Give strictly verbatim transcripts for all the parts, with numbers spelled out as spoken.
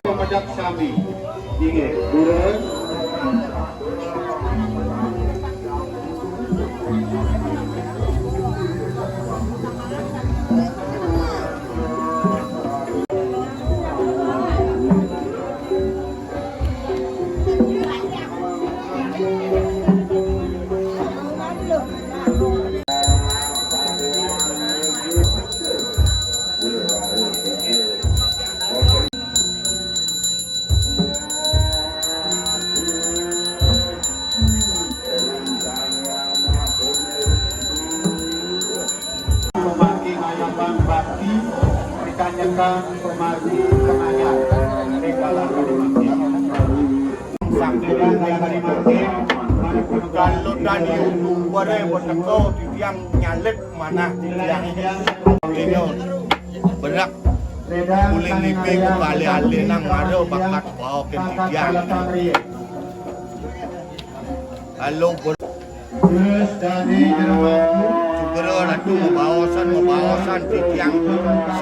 Pemejak sami. Inggih, purun. Pemanggi ngayaban bakti, ditanyakan pemanggi pengayak, mereka lalu dimakai. Sampai dah kaya tadi makin, mari pun kalau tadi itu, warai berteko, titiang nyalip manah titiang. Ini berak. Ulin lipi ku kali-ali nang ada bakat bawa ke titiang. Lalu ber- Terus dari Sugra ratu mabaosan, mabaosan titiang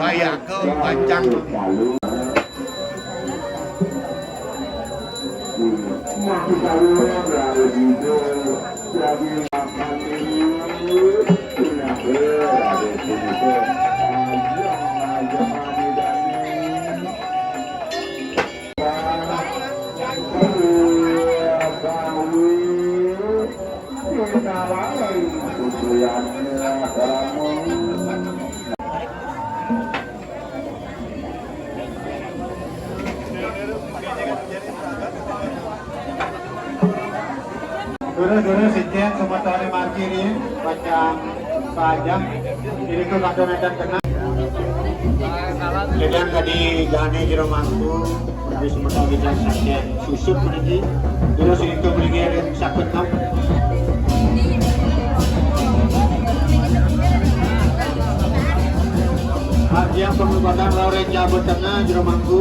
sayaka panjang. Guru-guru sijil semeton margi ri pacang pajang. Iriku kadén adat keneh. Ledang kadi jani jero mangku, ri semeton wijang saking susut mriki. Terus iriku mriki ri sakit. Lawrence Jawa Tengah, Jero Mangku.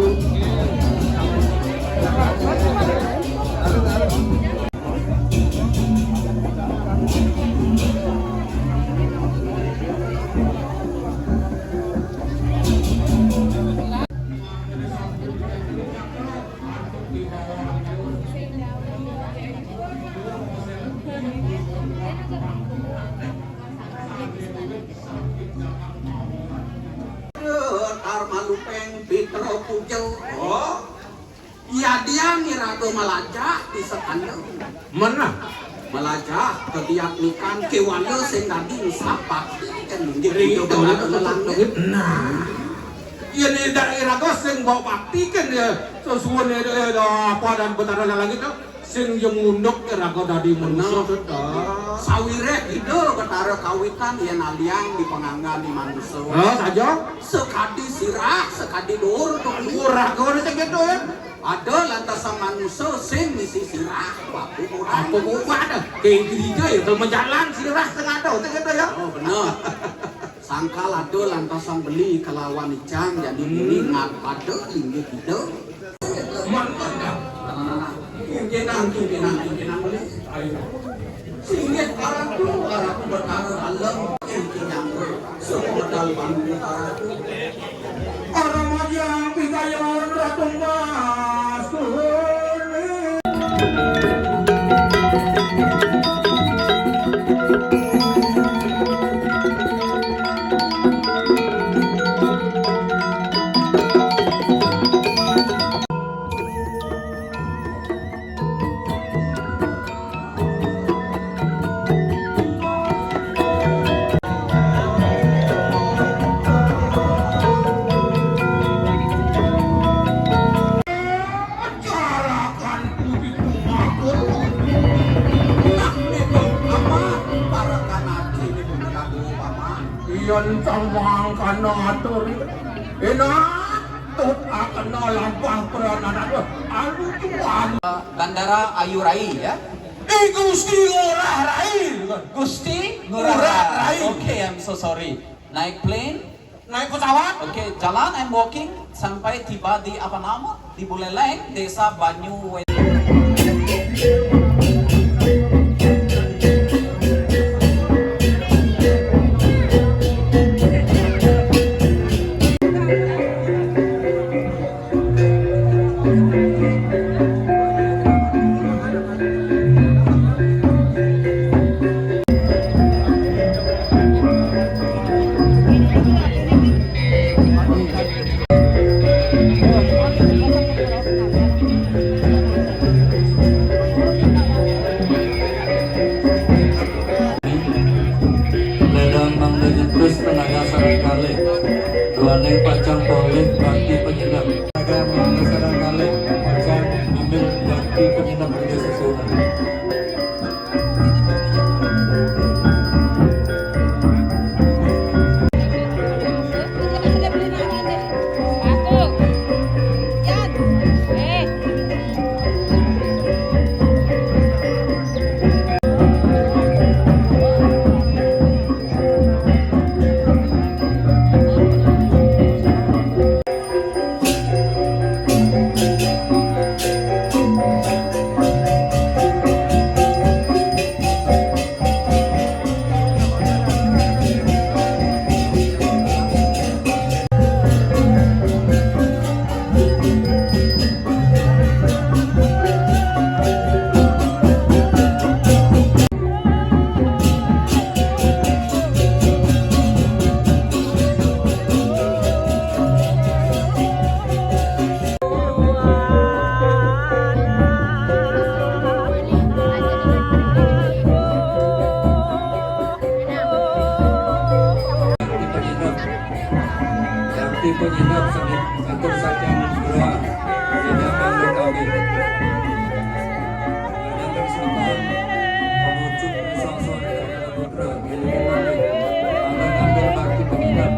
Tar Malupeng Pitra Puja. Oh. Yadiang iraga malajah di sekanda. Mana? Malajah kadiat nikan kewala sing dadi ngesap bakti kan inggih Ri-, puja Betara Lelangit. Nah. Yen iraga sing bawa bakti kan ya sesuwun ya, ya, ya, apa dan Betara Lelangit to? Sing ya ngunduk iraga dadi manusa. Bener. Sedeng. Sawiréh Ida Betara kawitan yen aliang di panganggan di manusa. Oh, saja. Sekadi sirah, sekadi dur to. Dur raga sing gitu ya. Ada lantasan manusa sing misi sirah, apa kurang? Apa kurang? Ke gereja ya, ke menjalan sirah sing ada, sing gitu ya. Oh, bener. Sangkal ada lantasan beli kelawan icang, jadi Hmm. beli ngan pada inggih kita. Man, man, man. Pimpinan, pimpinan, pimpinan beli. Ayo. Singgih aratu, aratu Betara Alem, ing kinyangku, sumodal panggung aratu. Aramaja pigayun Ratu Mas Kuning. Yen tawang kana atur, enak. Tut akena lampah peranan, aduh, alucu, alucu. Bandara Ayu Rai, ya? Eh, Gusti Ngurah Rai. Gusti Ngurah Rai. Oke, I'm so sorry. Naik plane? Naik pesawat? Oke, jalan, I'm walking sampai tiba di apa nama? Di Buleleng, Desa Banyu Wé- Ledang mangda nyentus tenaga sareng kalih. Duaning pacang polih bakti panyidap. Tenaga mangda sareng kalih pacang ambil bakti panyidap ida sesuunan. Bakti penyinap sakit atur saking doa. Tidak bangun kami. Ada tersangka pengunjuk rasa suara putra. Ini kembali. Ada tampil bakti penyinap.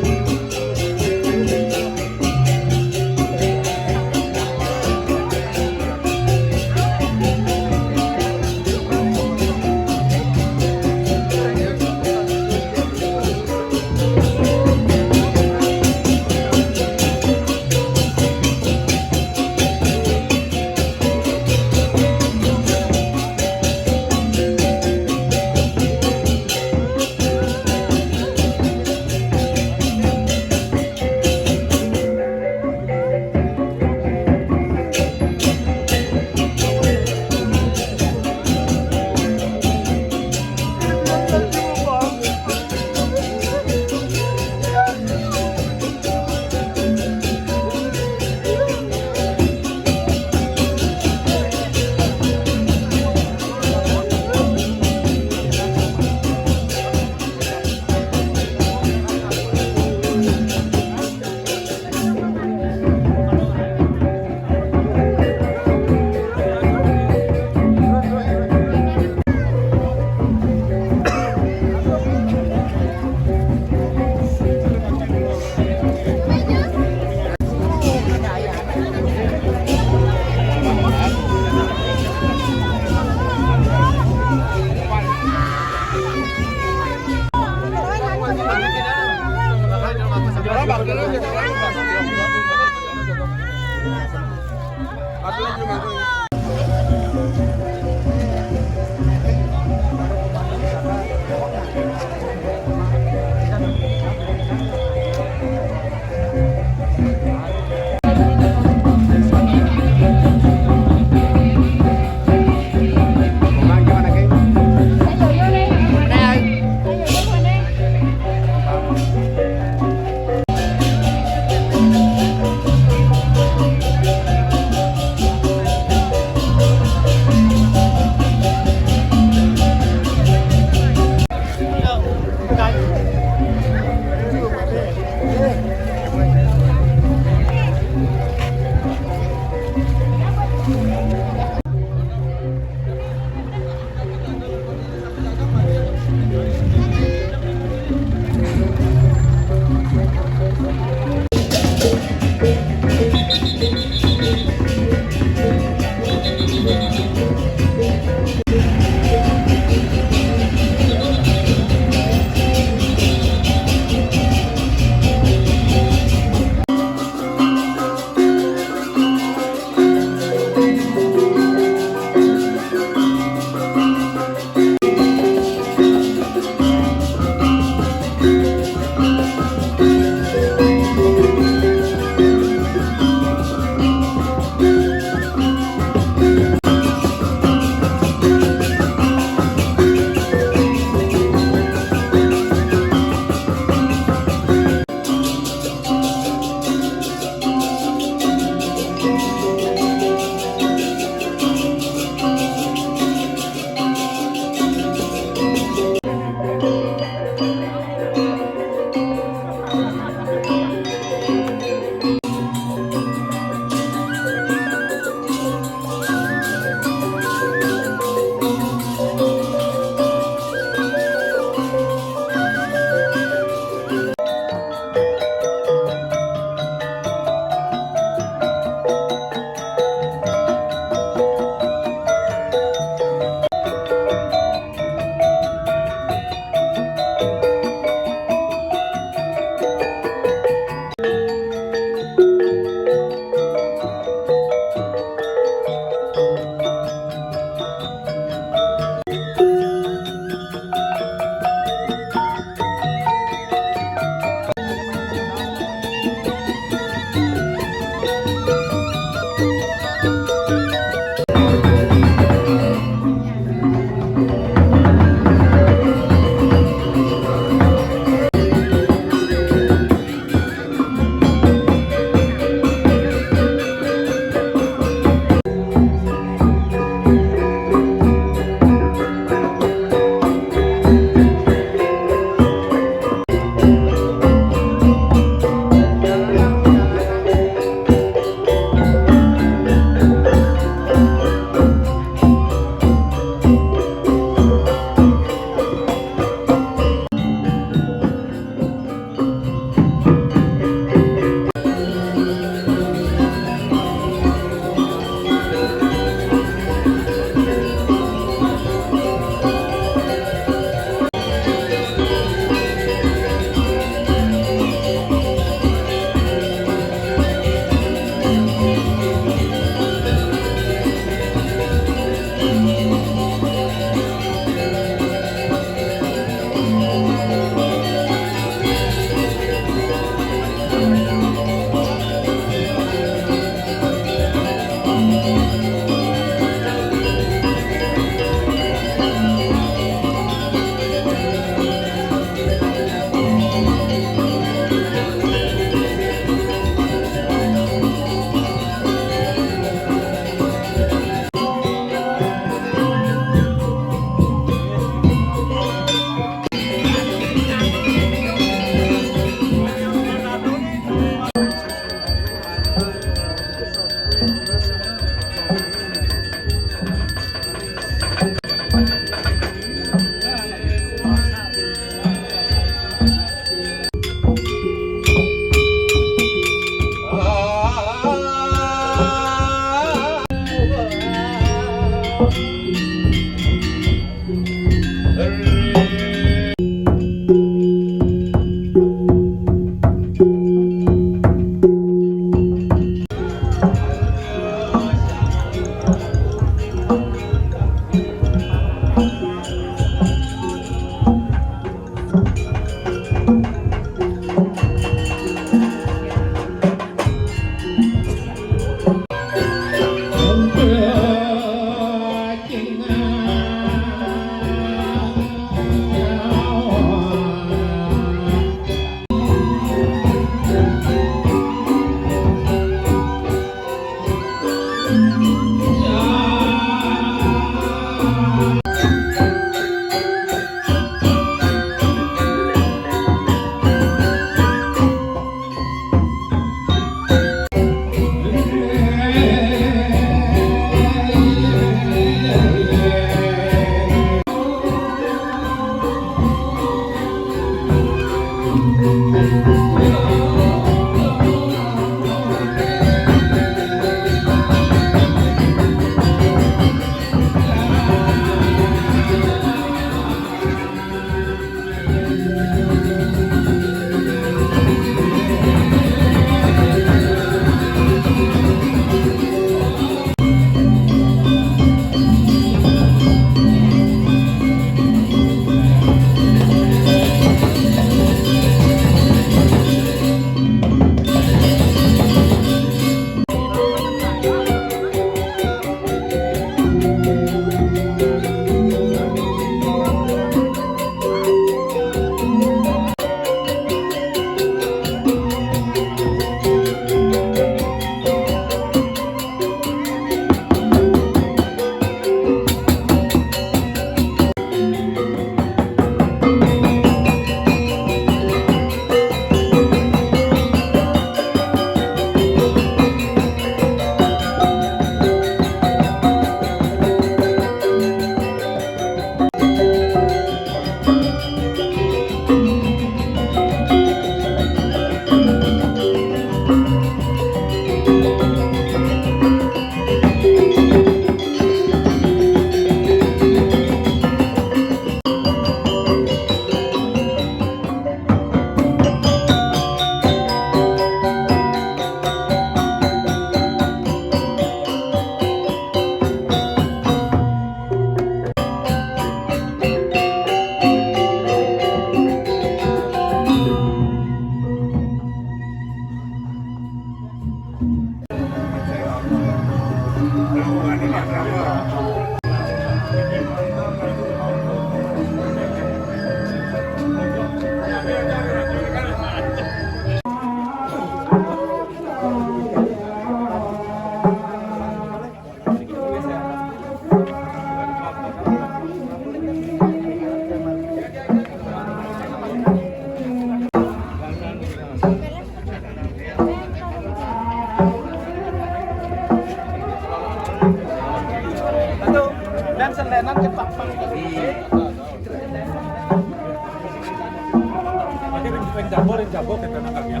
Jabor, jabor, kita nangkap ya.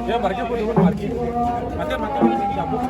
Ya, marki kudu marki. Mate, mate, jabor.